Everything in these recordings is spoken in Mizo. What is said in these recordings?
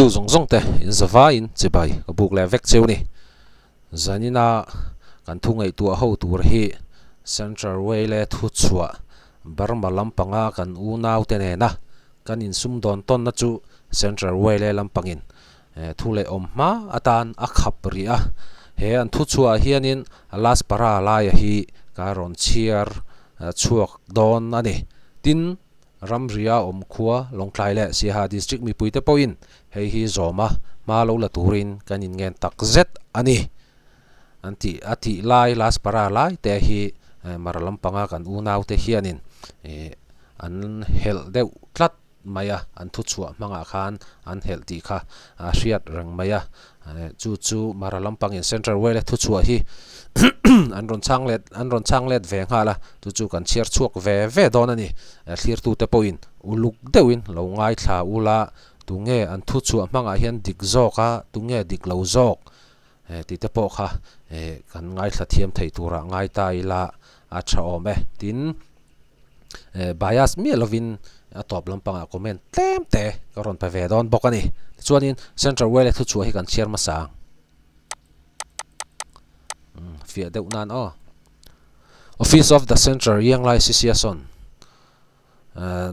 Thlirtu zawng zawng te in zavaiin chibai ka buk leh vek cheu ni. Zanina kan thu ngaihtuah ho tur hi Central Railway thuchhuah Burma lampanga kan unau te nena kan insumdawn tawnna chu Central Railway lampangin thu leh awm hma atan a khap rih a. He an thuchhuah ah hianin last para laia hi ka rawn chhiar chhuak dawn a ni. Tin, Ramria awm khua Lawngtlai leh Siaha District mipuite pawhin hei hi zawma hma lo la turin kan inngen tak zet a ni. An tih a tih lai last para lai te hi Mara lampanga kan unaute hianin an helh deuh tlat mai a, an thuchhuah hmangah khan an helh tih kha a hriat reng mai a. Chu chu Mara lampangin Central Wale thuchhuah hi an rawn chhang let an rawn chhang let ve nghal a, chu chu kan chhiar chhuak ve ve dawn a ni. Thlirtute pawhin uluk deuhin lo ngaithla ula, tunge an thuchhuah hmangah hian dik zawk a, tunge dik lo zawk tih te pawh kha kan ngaithla thiam thei turah ngai ta ila a tha awm e. Tin. Bias miah lovin a tawp lampangah comment tlem te ka rawn pe ve dawn bawk a ni. Tichuanin Central Wale thuchhuah hi kan chhiar hmasa ang. Fiah deuh nan aw. Office of the Central Rianglai Association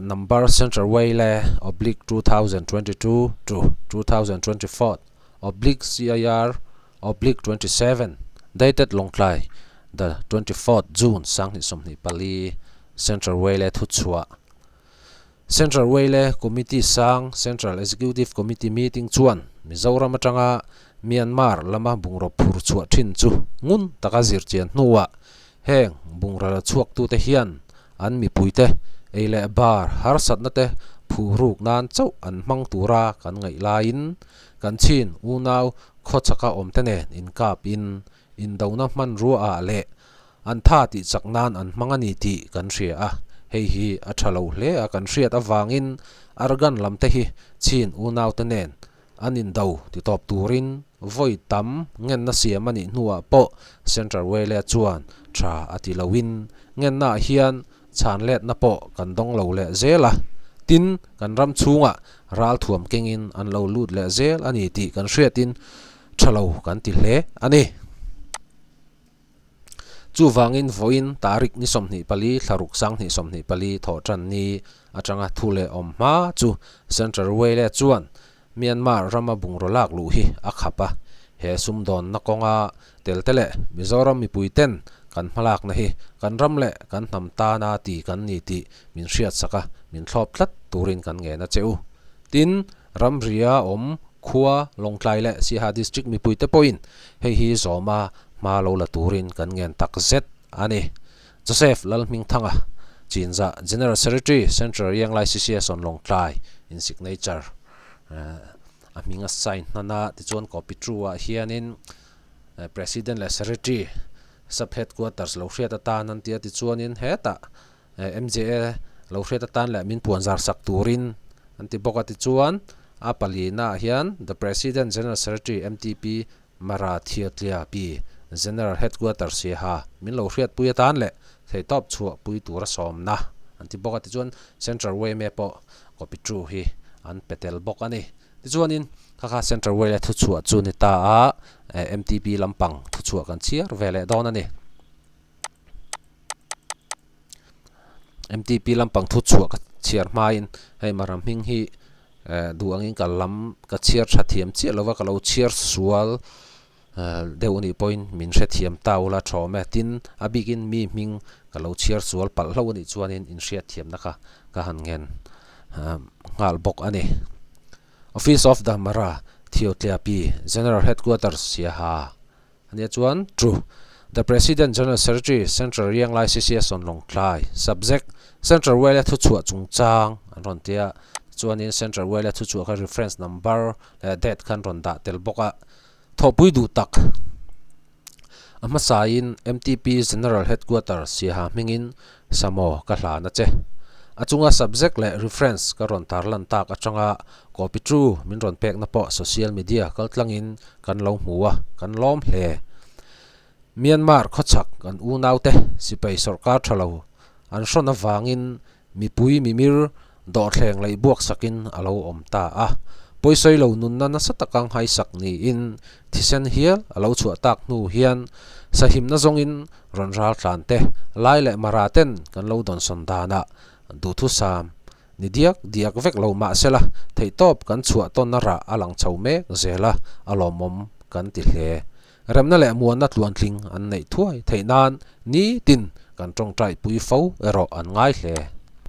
Number Central Wale oblique 2022 to 2024 oblique CIR oblique 27 dated Lawngtlai the 24th June 2024 Central Wele thuchhuah Central Wele Committee sang Central Executive Committee meeting chuan Mizoram atanga Myanmar lama bungraw phur chhuah thin chu ngun taka zirchian hnuah heng bungraw la chhuaktute hian an mipuite ei leh bar harsatna te phuruk nan chauh an hmang tura kan ngaih laiin kan chin unau khawchhaka awmte nen inkap in indona hmanrua ah leh an tha tih chak nan an hmang a ni tih kan hria a, hei hi a tha lo hle a kan hriat avangin Argan lam te hi chin unaute nen an indo ti tawp turin vawi tam ngenna siam a nih hnuah pawh Central Wele chuan tha a ti loin ngenna ah hian chhan letna pawh kan dawng lo leh zel a, tin kan ram chhungah ralthuam kengin an lo lut leh zel a ni tih kan hriatin tha lo kan ti hle a ni. Chuvangin vawiin tarik ni 24 thlaruk 2024 thawh tan ni atanga thu leh awm hma chu Central Wele chuan Myanmar rama bungraw lak luh hi a khap a, he sumdawnna kawnga telte leh Mizoram mipuiten kan hmalakna hi kan ram leh kan hnam tana ti kan ni tih min hriatsak a, min thlawp tlat turin kan ngen a che u. Tin, ramria awm khua Lawngtlai leh Siaha District mipuite pawhin hei hi zawma hma lo la turin kan ngen tak zet a ni. Joseph Lalhmingthanga, Chinzah General Secretary, Central Rianglai CCS on Lawngtlai in signature a hming a sign hnan a, tichuan copy true ah hianin President leh Secretary Sub Headquarters lo hriat atan an ti a, tichuanin hetah MJA lo hriat atan leh min puan zar sak turin an ti bawk a, tichuan a palina ah hian The President General Secretary MTP Mara Thiatlia Pi General Headquarters Siaha min lo hriatpui atan leh theihtawp chhuah pui tura sawmna an ti bawk a, tichuan Central Yma pawh copy true hi an pe tel bawk a ni. Tichuanin kha kha Central Yma thuchhuah chu ni ta a, MTP lampang thuchhuah kan chhiar ve leh dawn a ni. MTP lampang thuchhuah ka chhiar hmain hei Mara hming hi duh angin ka lam ka chhiar tha thiam chiah lova ka lo chhiar sual deuh anih pawhin min hrethiam ta ula tha awm e tin a bikin mi hming ka lo chhiar sual palh hlauh anih chuanin inhriatthiamna kha ka han ngen nghal bawk a ni. Office of the Mara Thiotliapi General Headquarters Siaha Ania chuan True. The President General Secretary, Central Rianglai CCS on Lawngtlai, Subject, Central Wele thuchhuah chungchang an rawn ti a, tichuanin Central Wele thuchhuah kha reference number leh date kha an rawn dah tel bawk a, thawhpui duh tak a hmasain MTP General Headquarter Siaha hmingin Samo ka hlan a che. A chunga subject leh reference ka rawn tarlan tak atanga copy true min rawn pekna pawh social media kaltlangin kan lo hmu a, kan lawm hle. Myanmar khawchhak kan unaute sipai sawrkar tha lo an hrawn avangin mipui mimir dawhthleng lei buak sakin a lo awm ta a. Pawisawi lo nunna nasa taka nghaisak niin thisen hial a lo chhuah tak hnu hian sahimna zawngin rawn ral tlan te, Lai leh Mara ten kan lo dawnsawn danah duhthusam ni diak diak vek lo mahsela theihtawp kan chhuah tawnna rah a lang chho mek zel a, a lawmawm kan ti hle. Remna leh muanna tluantling an neih thuai theih nan nitin kan tawngtai pui fo erawh an ngai hle.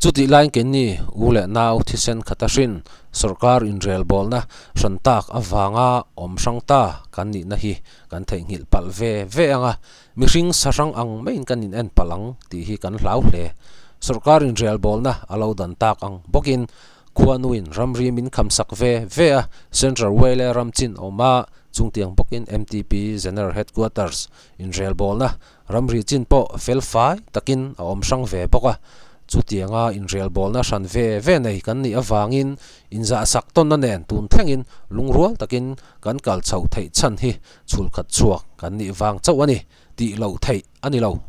Chutih laiin keini u leh nau thisen khata hrin sawrkar inrelbawlna hran tak avanga awm hrang ta kan nihna hi kan theihnghilh palh ve ve ang a, mihring sa hrang ang maiin kan in en palh ang tih hi kan hlau hle. Sawrkar inrelbawlna a lo dan tak ang bawkin khuanuin ramri min khamsak ve ve a, Central Wale ram chin awm a, Chungtiang bawkin MTP General Headquarters inrelbawlna ramri chin pawh fel fai takin a awm hrang ve bawk a. Chutianga inrelbawlna hran ve ve nei kan nih avangin inzahsak tawnna nen tun thlengin lungrual takin kan kal chhoh theih chhan hi chhulkhat chhuak kan nih vang chauh a ni tih loh theih a ni lo.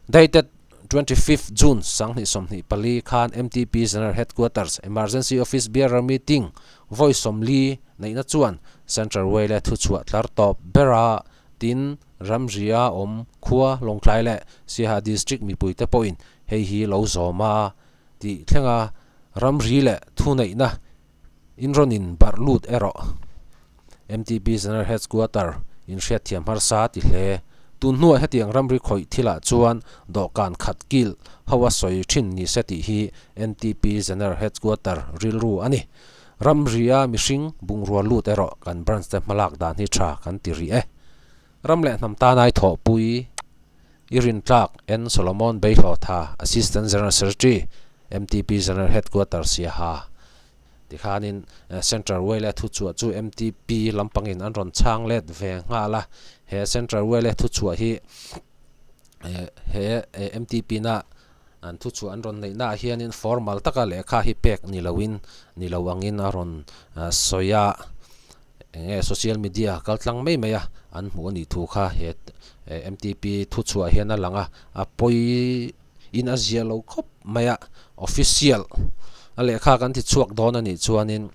Dated 25th June 2024 khan MTP General Headquarters Emergency Office Bearer Meeting vawi 40 neihna chuan Central Wale thuchhuah tlar tawp bera tin ramria awm khua Lawngtlai leh Siaha District mipuite pawhin hei hi lo zawm a tih thlenga ramri leh thuneihna inrawnin barh lut erawh MTP General Headquarter in hriatthiam harsa ti hle. Tun hnuah hetiang ramri khawih thilah chuan dawhkan khat kil ho a sawi thin ni se tih hi MTP General Headquarter rilru a ni. Ramria mihring bungrua lut erawh kan branch te hmalak dan hi tha kan ti rih e. Ram leh hnam tanai thawhpui i rintlak N. Solomon Beihlawtha, Assistant General Secretary, MTP General Headquarter Siaha. Tikhanin Central Wale thuchhuah chu MTP lampangin an rawn chhang let ve nghal a, he Central Wale thuchhuah hi he MTP na an thuchhuah an rawn neih naah hianin formal taka lehkha hi pek ni loin ni lo angin a rawn sawi a, eng nge social media kal tlang mai mai a an hmuh a nih thu kha he MTP thuchhuah hian a lang a, a pawi. in a zia lo khawp mai a, official a lehkha kan ti chhuak dawn a nih chuanin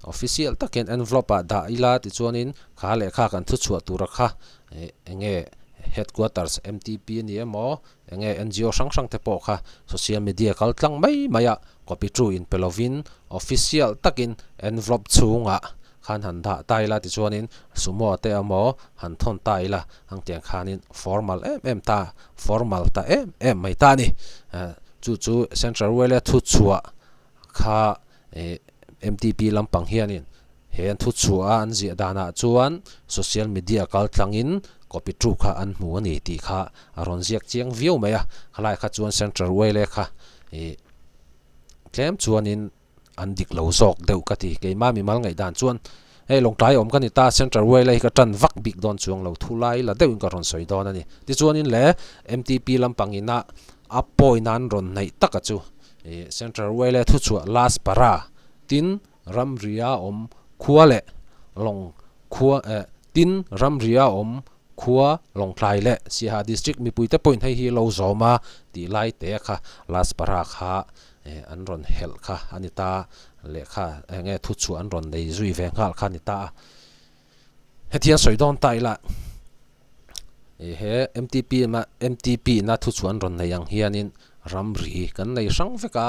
official takin envelope ah dah ila tichuanin kha lehkha kan thu chhuah tura kha ih eng nge headquarters M_T_P a ni emaw eng nge N_G_O hrang hrang te pawh kha social media kal tlang mai mai a copy tu in pe lovin official takin envelope chhungah khan han dah ta ila tichuanin sumo te emaw han thawn ta ila ang tiang khanin formal em em ta formal ta em em mai ta a ni chu chu central wale thu chhuah kha ih M_T_P lampang hianin he an thu chhuah a an ziah danah chuan social media kal tlangin copy tu kha an hmu a ni tih kha a rawn ziak chiang viau mai a khalai kha chuan central wale kha ih tlem chuanin. an dik lo zawk deuh ka ti. Keimah mimal ngaihdan chuan hei Lawngtlai awm ka ni ta, Central Wale hi ka tan vak bik dawn chuang lo, thu lai la deuhin ka rawn sawi dawn a ni. Tichuanin le MTP lampang ina a pawi nan rawn hnaih taka chu ih Central Wale thuchhuah last para tin ramria awm khua leh lawng khua eh tin ramria awm khua Lawngtlai leh Siaha District mipuite pawhin hei hi lo zawm a tih lai te kha last para kha Eh an rawn helh kha a ni ta a, lehkha eng nge thu chhuah an rawn nei zui ve nghal kha a ni ta a. Heti an sawi dawn ta ila eh he MTP ema MTP ina thu chhuah an rawn nei ang hianin ramri kan nei hrang vek a,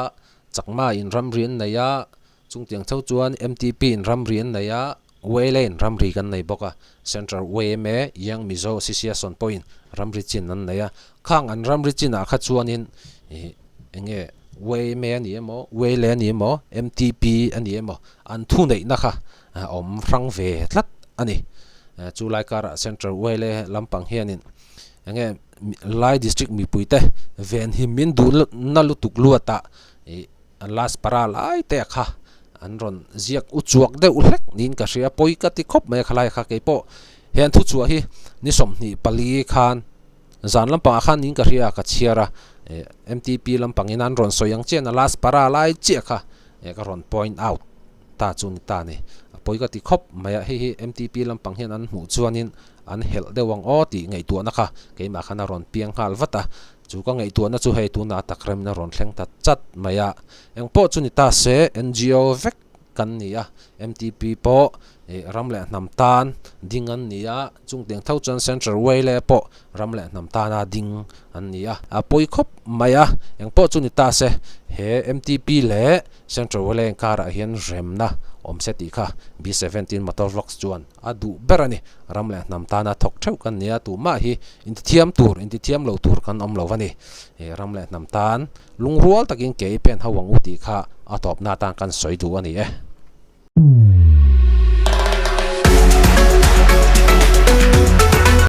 Chakma in ramri an nei a, chungtiang chho chuan MTP in ramri an nei a, Wale in ramri kan nei bawk a, Central YMA, Young Mizo Association pawhin ramri chin an nei a, khang an ramri chinah kha chuanin ih eng nge YMA a ni emaw, Wale a ni emaw, MTP a ni emaw an thuneihna kha a awm hrang ve tlat a ni. Chu lai karah Central Wale lampang hianin eng nge Lai District mipuite venhim min duhna lutuk luatah ih An last para lai te kha an rawn ziak u chuak deuh hlek niin ka hria, pawi ka ti khawp mai a khalai kha keipawh he an thuchhuah hi ni 24 khan zan lampangah khan niin ka hria a ka chhiar a, eh M_T_P lampangin an rawn sawi ang chian a last para lai chiah kha eh ka rawn point out ta chu ni ta a ni, a pawi ka ti khawp mai a, hei hi M_T_P lampang hian an hmuh chuanin an helh deuh ang aw tih ngaihtuahna kha keimah khan a rawn piang nghal vat a. Chu ka ngaihtuahna chu hei tunah tak remna rawn thleng ta chat mai a, engpawh chu ni ta se NGO vek kan ni a, MTP pawh ih ram leh hnam tan ding an ni a, chung tiang tho chuan Central Wale pawh ram leh hnam tana ding an ni a, a pawi khawp mai a, eng pawh chu ni ta se he MTP leh Central Wale inkarah hian remna awm se tih kha B17 Motor Vlogs chuan a duh ber a ni, ram leh hnam tana thawk theuh kan ni a, tumah hi intithiam tur intithiam lo tur kan awm lo a ni, he ram leh hnam tan lungrual takin ke i pen ho ang u tih kha a tawpna atan kan sawi duh a ni e.